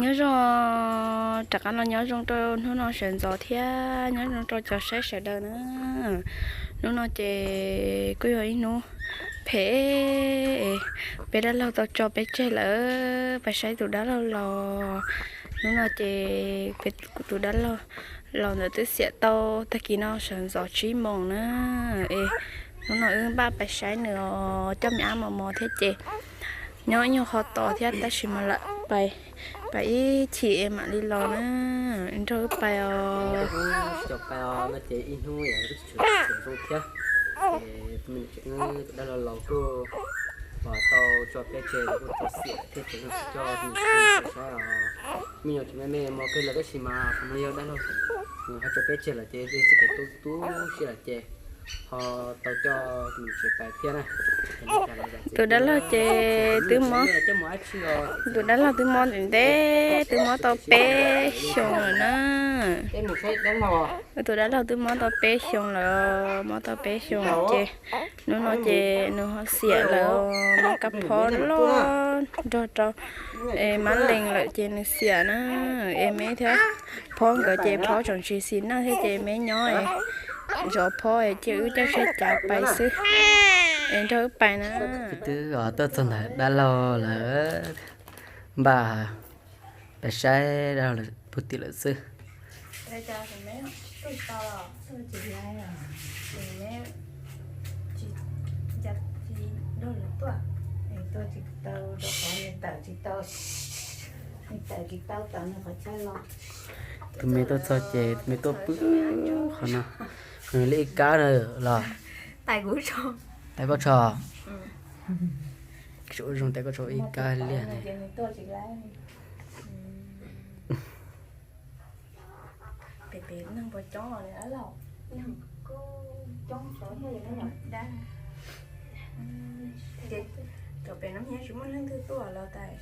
Nyob zoo, rov qab los nyob zoo rau hnub no sawv ntxov thiab nyob zoo rau cov saib sawv daws na. Hnub no ces kuj yog ib hnub phem, peb dab laug tau tso peb tseg lawm, pais saib tus dab laug los. Hnub no ces peb tus dab laug los ntawd twb xiam tau tag kis no sawv ntxov tsib moos na. Es hnub no wb npaj pais saib nws os, coj me ab mos mos thiab ces nyob ib nyuag qho tos thiab tab sis mas lam pais, pais ib chim es mam li los na. Nrog wb pais os. Cov pais os no ces ib hnub yam wb tsis tshua zoo thiab. Ces tus me niam tsev wb tus dab laug los kuj uas tau tso peb tseg los kuj tau xiam thiab ces kuj tsis coj tus me nyuam saib os. Me nyuam tseem me me mos kawg lawm tab sis mas qhov no yog dab laug nws ho tso peb tseg lawm ces txoj kev tu tu siab lawm ces ho tau coj tus me niam tsev pais thiab na. Tus dab laug ces twb mob, tus dab laug twb mob ntev ntev, twb mob tau peb xyoos lawm na. Tus dab laug twb mob tau peb xyoos lawm, mob tau peb xyoos ces hnub no ces nws ho xiam lawm, mob kab phob loj nrog rau mab lees lawm ces nws xiam na. Es me thiab phob nkawd ces phob tseem tsis xis neej thiab ces me nyob zov phob es cia wb coj sab cav pais xwb. Es nrog wb pais na. Twb tuaj txog ntawm dab laug lawm, npaj pais saib dab laug puag tim lawm xwb. Tus me tuaj txog ces tus me tuaj pw qhov no, nws li ib kab na los. Tais koj tso, tais koj tso ib kab liag ne. Cov pem no tsis muaj leej twg tuaj los tais.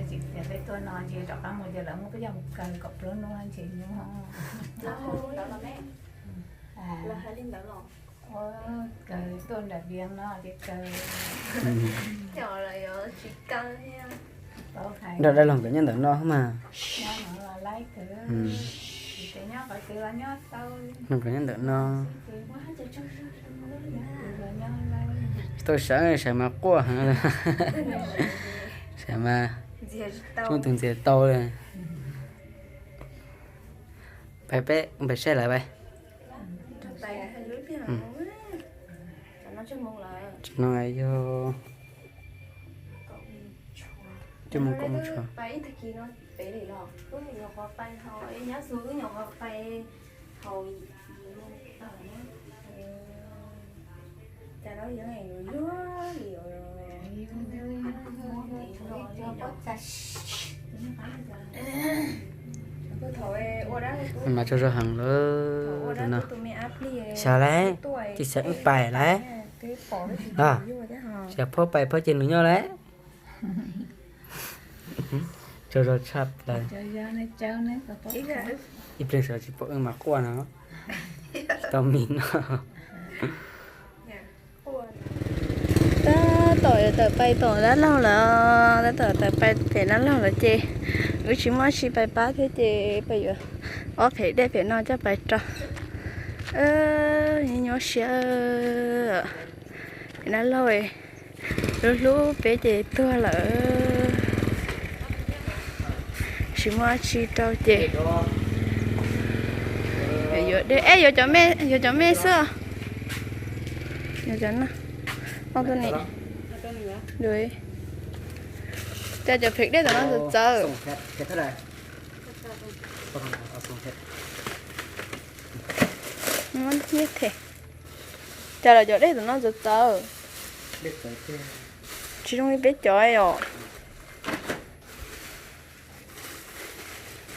Tsis tias peb tuaj no ces rov qab mus ces lawv muab peb coj mus kaw kom plaub hnub ntses nyob. Kaw tuaj nram Vias no ces kaw. Nrog dab laug nkawd nyob ntawm no mas. Nkawd nyob ntawm no. Tsis tau sawv, sawv mas quaj heev. Sawv mas tsis muaj tus ntxias tau li. Pais peb pais saib lawv pais. Tsam no yog cuaj moos kaum moos tshuav. Mas tsaug zog heev lawm tus no. Xyov lawm, tsis xav wb pais lawm. Xyov phob pais phob ces nws nyob lawm. Tsaug zog tshaj plaws. Ib pliag sawv tsis pom wb mas quaj no. Tsis tau mis no. Tab tom yuav tawm pais tom dab laug lawm, tab tom tawm pais pem dab laug lawm ces wb tsis muaj tsi pais pab thiab ces peb yuav ob phem dej pem no coj pais rau. Nyuaj siab, dab laug hlub hlub peb ces tuag lawm. Tsis muaj tsi rau ces yuav dej, yuav cov me, yuav cov me xwb. Yuav cov no, tus ni, cas cov phem dej tom no txawv txawv. Cas lawv cov dej tom no txawv txawv, tsis zoo li peb cov os.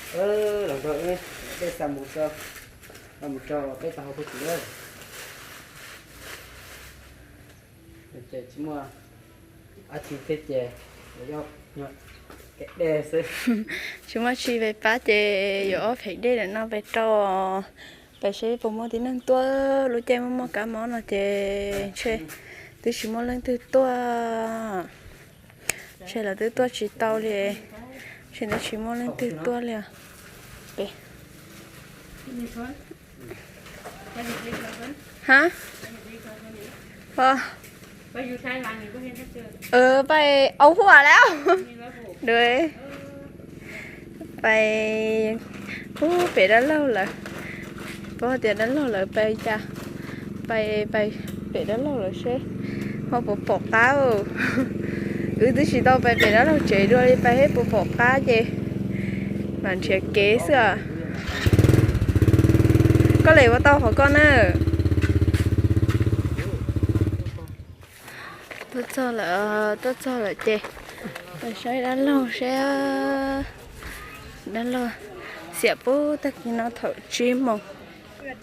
Los nrog wb, peb xa mus tso, mus tso peb tau hauv puag tim lawm. Ces tsis muaj dab tsi thiab ces yuav kev dej xwb. Tsis muaj tsi pais pab ces yuav ob phem dej ntawm no pais rau. Pem seb puas muaj tib neeg tuaj, lub caij muaj muaj kab mob no ces ntshe twb tsis muaj leej twg tuaj. Ntshe lawv twb tuaj tsis tau li, ntshe twb tsis muaj leej twg tuaj li os. Pem. Hab. Pais au huam lawm. Pais, ub, pem dab laug lawm. Paub tias dab laug lawm pais cas, pais, pais pem dab laug lawm seb ho puas pom qab. Wb twb tsis tau pais pem dab laug tsev dua li, pais seb puas pom qab ces mam nrhiav kev xwb os. Koj lem ua tau qhov koj na. Tuaj txog lawm, tuaj txog lawm ces pais saib dab laug seb dab laug xiam puag tag kis no thaum tsib moos. Wb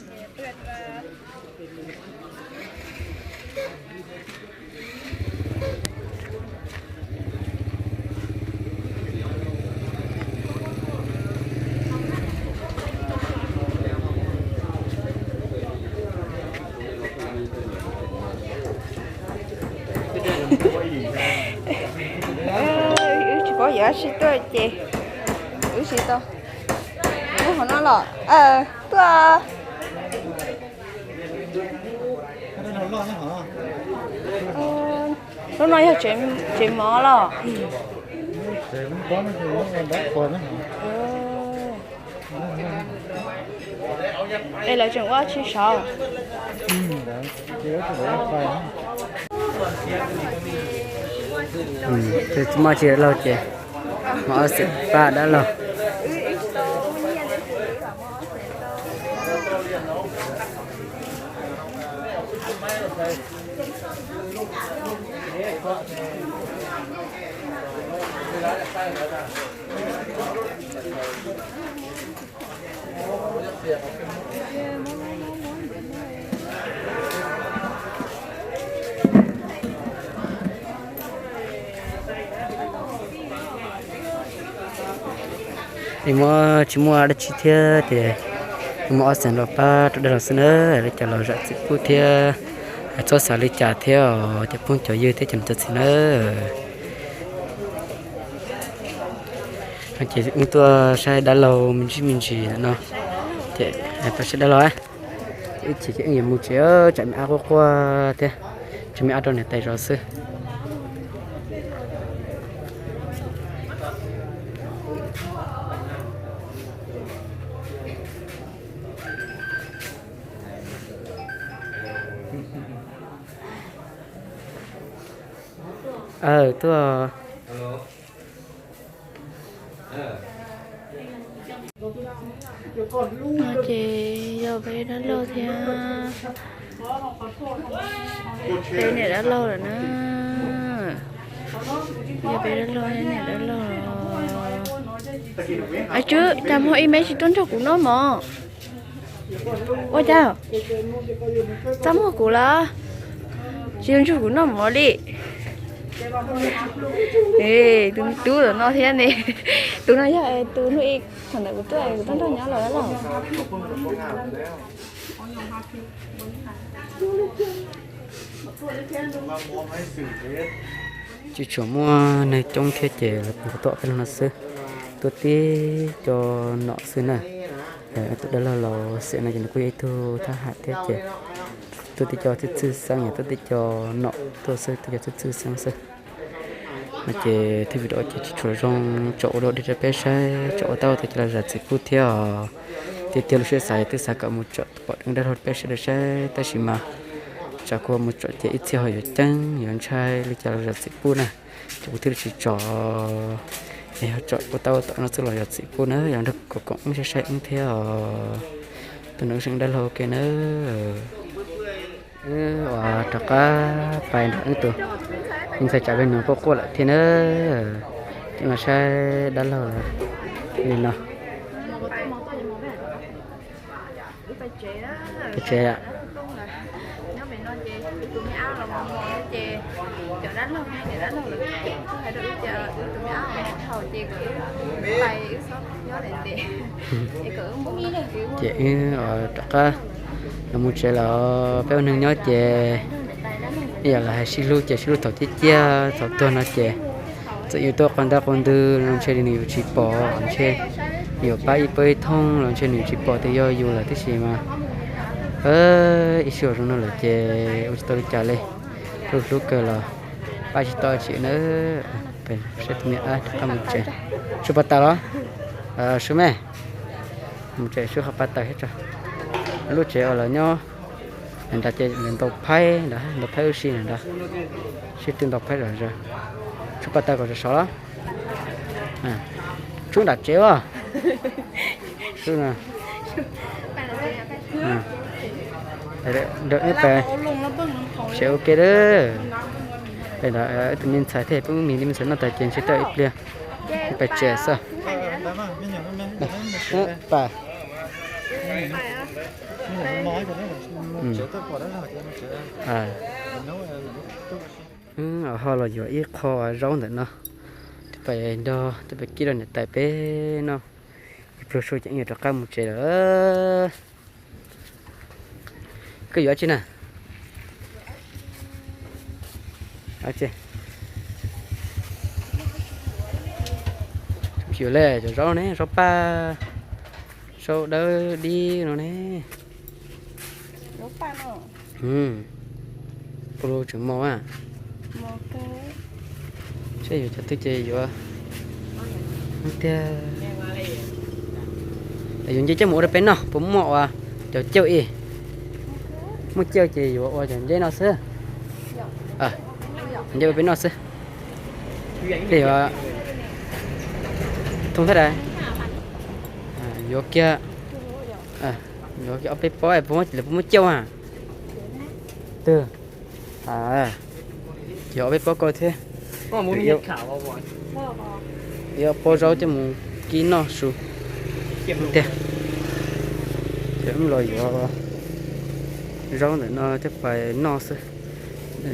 tsis paub yuav dab tsi tuaj ces wb tsis tau. Ub, qhov no los tuaj. Lub no yog tsev mov los? Es lawv tseem ua tsis saud. Tsis muaj tsi dab laug ces mam ob xeem pab dab laug. Es muab tsis muaj dab tsi thiab ces muab ob xeem los pab rau dab laug xwb na, li cas los zam txim pub thiab, txhob xav li cas thiab os cov phooj cov ywg thiab cov niam cov txiv na. Ces wb tuaj saib dab laug me ntsis me ntsis no, ces tuaj saib dab laug, ib chim ces wb yuav mus tsev, tsam me ab quaj quaj thiab, tsam me ab rau niam tais zov xwb. Tuaj. No ces yog peb dab laug thiab peb niam dab laug lawm na. Yog peb dab laug thiab niam dab laug. Ab Tswb, cas muaj ib me tsis tuaj nrog kuv noj mov? Ua cas txaj muag kuv lawm, tsis nrog kuv noj mov li. Tus tub no thiab ne, tus no yog tus hnub ib thaum ntawd kuv tuaj, kuv tuaj nrog nyob lawm los. Tsis tshua muaj neeg coob thiab ces lawv kuj tuaj ob peb leeg no xwb, tuaj tib co nom xwb na. Tus dab laug los xeem no ces nws kuj yog ib tug thab ham thiab ces tuaj tib co txhwj txhwj xeeb, yog tuaj tib co nom tuaj xwb, tib co txhwj txhwj xeeb xwb. No ces thwj video ces tsis tshua zoo tsom ua dua dig rau peb saib, tsom ua tau tau ces los zam txim pub thiab os. Tiag tiag lub siab xav yog twb xav kom mus tsom pom dab laug peb saib rau saib, tab sis mas tsam kuv mus tsom ces ib txhia ho yuav ceeb yuav ntshai li cas los zam txim pub na. Ces kuv thiaj li tsis tsom, es yog tsom ua tau tau no xwb los zam txim pub na, yog nrog kuv koom koom wb saib saib wb thiab os. Tus no wb saib dab laug ua ke na. Wb rov qab pais nrog wb tus ntxhais tsam peb nus quaj quaj lawm thiab na. Ces los saib dab laug li no. Pais tsev, Nyob pem no ces wb tus me ab los mus ces cov dab laug, niam dab laug lawv twb hais rau wb tias wb tus me ab thaum ces kom wb pais wb txhob nyob ntev ntev, es kom wb mus ces wb rov qab los mus tsev lawm. Peb ua neeg nyob ces ib yam li hais sib hlub ces sib hlub thaum ciaj ciaj, thaum tuag no ces txawm yus tuaj quaj ntab quaj ntug los ntshe li nws yuav tsis pom, ntshe yuav pab ib pab ib thooj los ntshe nws yuav tsis pom tias yog yus lawm tib si mas. Ib sij hawm zoo no lawm ces ua tsis tau li cas li, hlub hlub kawg los pab tsis tau tsi na. Peb saib tus me ab rov qab mus tsev. Sub pas tas los? Sub me, mus tsev sub qhov pas tas thiab tso. Lub tsev uas lawv nyob nrad ces lawv ntaus phaib ntawd, ntaus phaib ub si ntawd, sib tw ntaus phaib zom zaws. Sub pas tas kom sov sov los. Sub nram tsev os. Sub no. Tsev ua ke lawm. Pem ntawd ib tug me ntxhais thiab, peb mus li me ntxhais noj tas ces ntshe tau ib pliag pais tsev xwb. Pas. Ho los yuav ib qho zaub ntawm no, twb pais nrog, twb pais kib rau niam tais peb noj ib pluag su ces wb yuav rov qab mus tsev lawm. Koj yuav dab tsi na? Tsis yuav li, cov zaub ne, zaub paj, zaub dawb dib no ne. Pub lub tseem mos a. Saib yuav cov twg ces yuav tiag. Yuav nce coj mus ua rau peb noj, puas muaj ua cov cauj ib? Muaj cauj ces yuav ua cov nceb no xwb. Nce ua peb noj xwb. Tej yuav thoob thaj dab, yuav kiag, yuav kiag ob peb pob, puas muaj, lawv puas muaj cauj a? Twg? Ces ob peb pob koj thiab. Ib ob pob zaub coj mus kib noj su tiag. Ces wb los yuav zaub ntawm no coj pais noj xwb,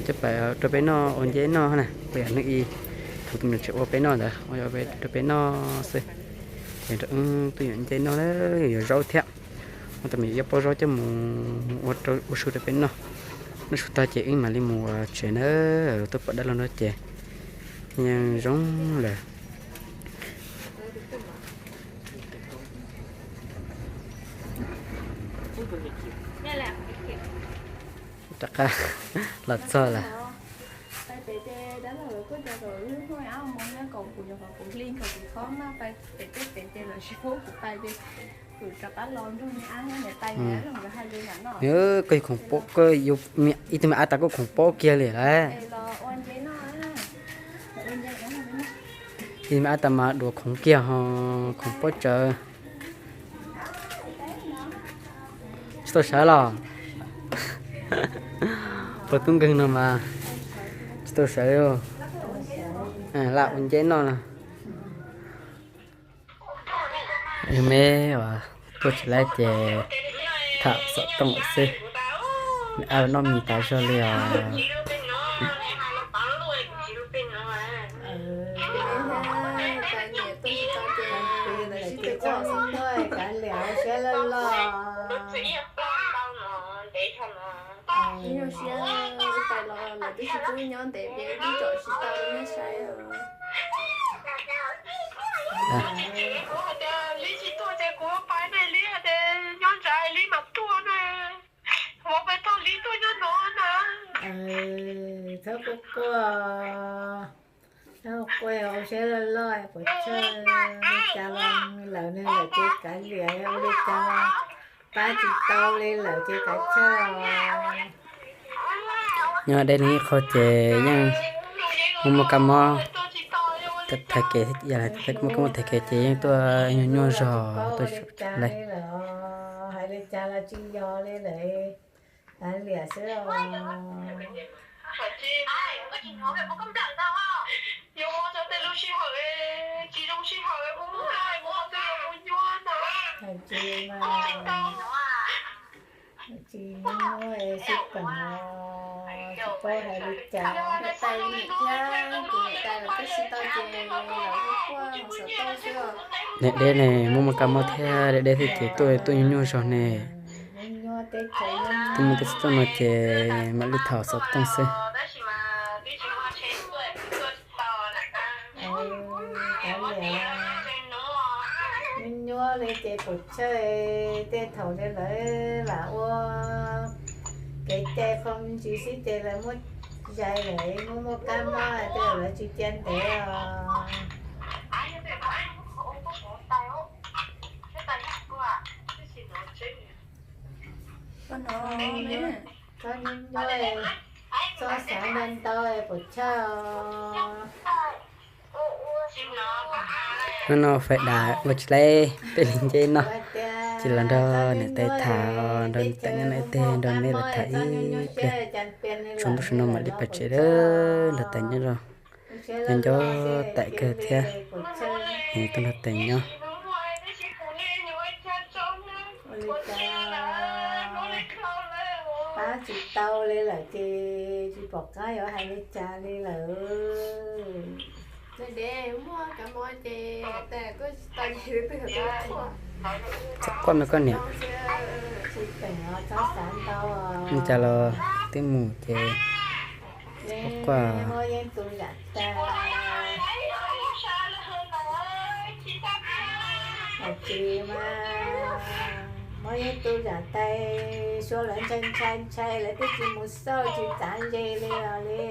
coj pais rau peb noj ua nceb noj na, ua yam neeg ib thaum tus me nyuam tseem ua peb noj ntawd, ua rau peb noj xwb. Ces wb tuaj yuav nceb noj, yuav zaub thiab. Ua tau me ib ob pob zaub coj mus ua su rau peb noj. Noj su tag ces wb mam li mus tsev na. Tuaj pom dab laug no ces yeej zoo lawm. Rov qab los txog lawm. Nws, koj yog khoom paub, koj ib tug me ab tas koj khoom paub kiag li lawm. Ib tug me ab tas mas duav khoom kiag ho, khoom paub tsawv. Tsis tau sawv los? Pog tub nkeeg no mas tsis tau sawv, lam ua nceb noj no. Me uas tuaj tsis laib ces tham xov tooj xwb, me ab noj mis tas zog li os. Kav liam, siab loj loj. Zoo siab, tais los lawv twb tsis pub nyob ntev peb twb tsom tsis tau nyob saib. Li tsis tuaj ces kuv pais ne, li hais tias nyob ntsa li mam tuaj na. Kuv pais tau li tuaj nyob no na. Txhob quaj quaj, txhob quaj, ua siab loj loj, puas tsawg li cas los lawm ne, lawm ces kav liam, ua li cas los pab tsis tau li lawm ces kav tsawg. Nyob deb li ib qho ces yeej muaj muaj kab mob thaiv kev, muaj kab mob thaiv kev ces yeej tuaj nyuaj nyuaj zog tuaj tsis laib. Hais li cas los tsis yog li lawm, kav liam xwb os. Hais tsis mas, Tsis muaj sib peem os, tsis paub hais li cas. Niam tais niam thiab kuv niam tais los twb tsis tau ces los quaj quaj hauv xov tooj xwb os. Niam deb ne, muaj muaj kab mob thiab deb deb thiab ces tuaj tuaj nyuaj nyuaj zog ne. Twb muaj tej txoj no ces mam li tham xov tooj xwb. Nyuaj nyuaj li ces pum tsawg, tej thaum li lawv lam ua kev cai qhov me ntsis xwb ces lawv muab zais lawm, muab muaj kab mob tej lawv tsis cia ntev os. Txhob nyuaj nyuaj, txhob xav ntau ntau pum tsawg os. Hnub no fais dav ua tsis laib tej li nce no, ces los nrog niam tais tham, nrog niam tais nyob no ib teg, nrog me lawv tham ib pliag, tsaus ntuj sawv no mam li pais tsev lawm. Nrog tais nyob los nco nco tais kawg thiab, tuaj nrog tais nyob. Pab tsis tau li lawm ces tsis pom qab yuav hais li cas li lawm. Txhob quaj me koj niam. Li cas los twb mus ces txhob quaj. Muab yeeb tu zam tais. Hais tsis mas muab yeeb tu zam tais, Suav lawv ntshai ntshai ntshai lawv twb tsis mus xauj tsis txav ze li os li.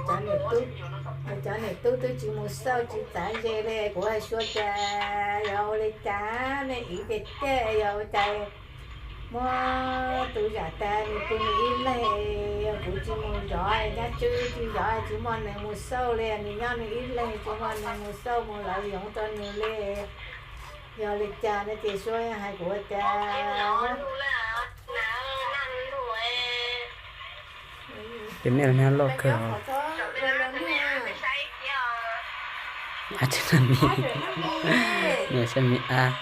Cov niam tub twb tsis mus xauj tsis txav ze li, kuv hais Suav tias yog ua li cas nej iv tiag tiag, yog ua cas muab tu zam tais nws pw nws ib leeg, yog kuv tsis mus zov, nyab tswb tsis zov tsis muaj neeg mus xauj li, nws nyob nws ib leeg tsis muaj neeg mus xauj mus lawv yoov rau nws li. Yog li cas no ces Suav hais kuv tias ces nej los nag loj kawg os. Ab, tsis nag mi, nws tsis mi ab.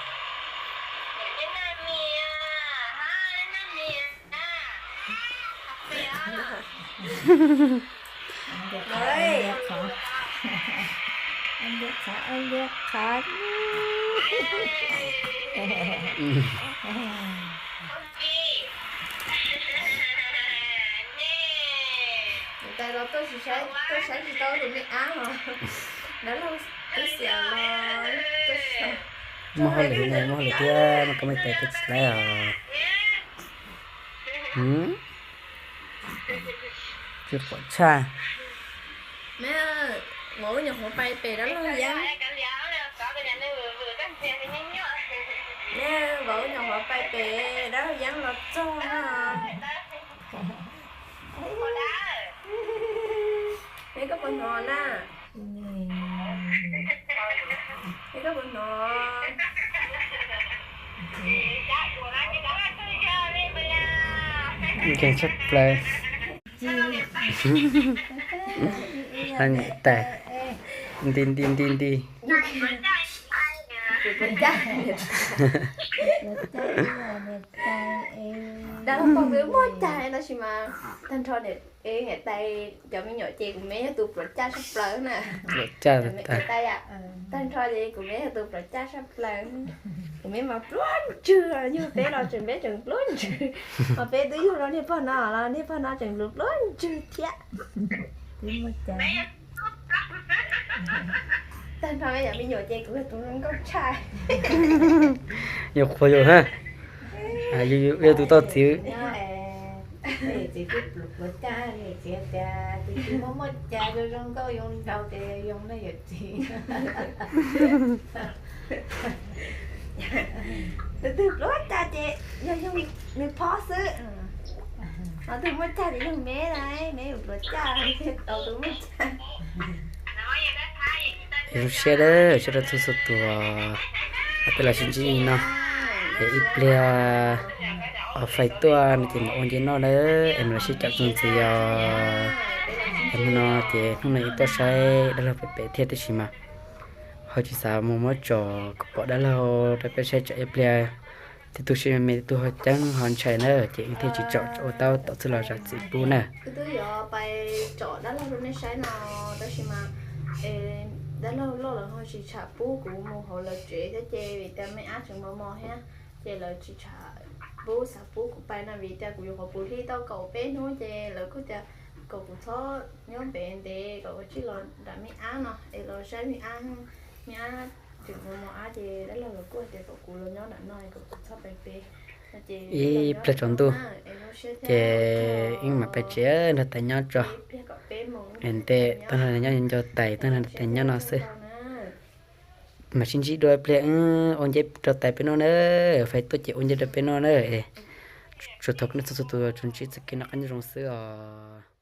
Tais los tuaj tsis saib, tuaj saib tsis tau tus me ab os. Dab laug twb xiam los tuaj tsis tau. Muaj hauj lwm ne, muaj hauj lwm thiab, muaj kab mob tais tuaj tsis laib os. Tsis quam tshaj. Vauv nyuam qhuav pais pem dab laug Yeeb. Vauv nyuam qhuav pais pem dab laug Yeeb los txog na. Neb koj puas hnov na? Neb koj puas hnov? Nkeeg tshaj plaws. Niam tais, nti nti nti nti. Dab laug Pog twb muaj cag tab sis mas tag nrho niam tais cov me nyuam ces kuv me yog tus pluav caj tshaj plaws na. Tag nrho ces kuv me yog tus pluav caj tshaj plaws. Kuv me mas pluag ntswg, yug peb los tseem peb tseem pluag ntswg. Ho peb twb yug rau niag pog no los niag pog no tseem pluag ntswg thiab. Tag nrho me nyuam ces kuv yog tus zoo nkauj tshaj. Yus qhuas yus na, yus yog tus tau txwv. Txiv twb pluav caj, niam txiv tias tus tsis muaj muaj cas, zoo zoo nkauj yoo nraug ces yoo ne yawm txiv. Tus twg pluav caj ces yog yug nws phob xwb. Ho tus muaj caj ces yog me na, me yus pluav caj, tau tus muaj caj. Zoo siab lawm, siab rau txhua txhua tus, peb los sib ntsib li no. Es ib pliag fais tuaj no ces mam ua nce noj lawm es mam los sib caum txuas ntxiv os. Es hnub no ces hnub no yeej tuaj saib dab laug pem pem thiab tab sis mas ho tsis xav mus muab tsom kom pom dab laug rau peb saib tsam ib pliag Tej tug siab me me, tej tug ho ceeb ho ntshai na, ces wb thiaj tsis tsom ua tau tom txwj laug zam txim pub na. Wb twb yuav pais tsom dab laug rau nej saib no, tab sis mas dab laug loj los ho tsis tsham pub kuv mus hauv lawv tsev thiab ces vim tias me ab tseem mos mos thiab, ces lawv tsis tsham pub, xav pub kuv pais no vim tias kuv yuav qhuav puv hli tau kaum peb hnub ces lawv kuj tias kom kuv txhob nyob pem ntev, kom kuv tsij los nram me ab no es los saib me ab, me ab tseem mos mos ab ces dab laug los kuj hais tias kom kuv los nyob nram no es kom kuv txhob pais pem. Ib pliag tsaus ntuj ces wb mam pais tsev nrog tais nyob tso. Ntev tuaj nrog nyob nco tais, tuaj nrog tais nyob no xwb. Mam sib ntsib dua ib pliag, ua nceb rau tais peb noj na, fais tuaj ces ua nceb rau peb noj na. Tsuas thov nej txhua txhua tus tsuas ntsib txoj kev noj qab nyob zoo xwb os.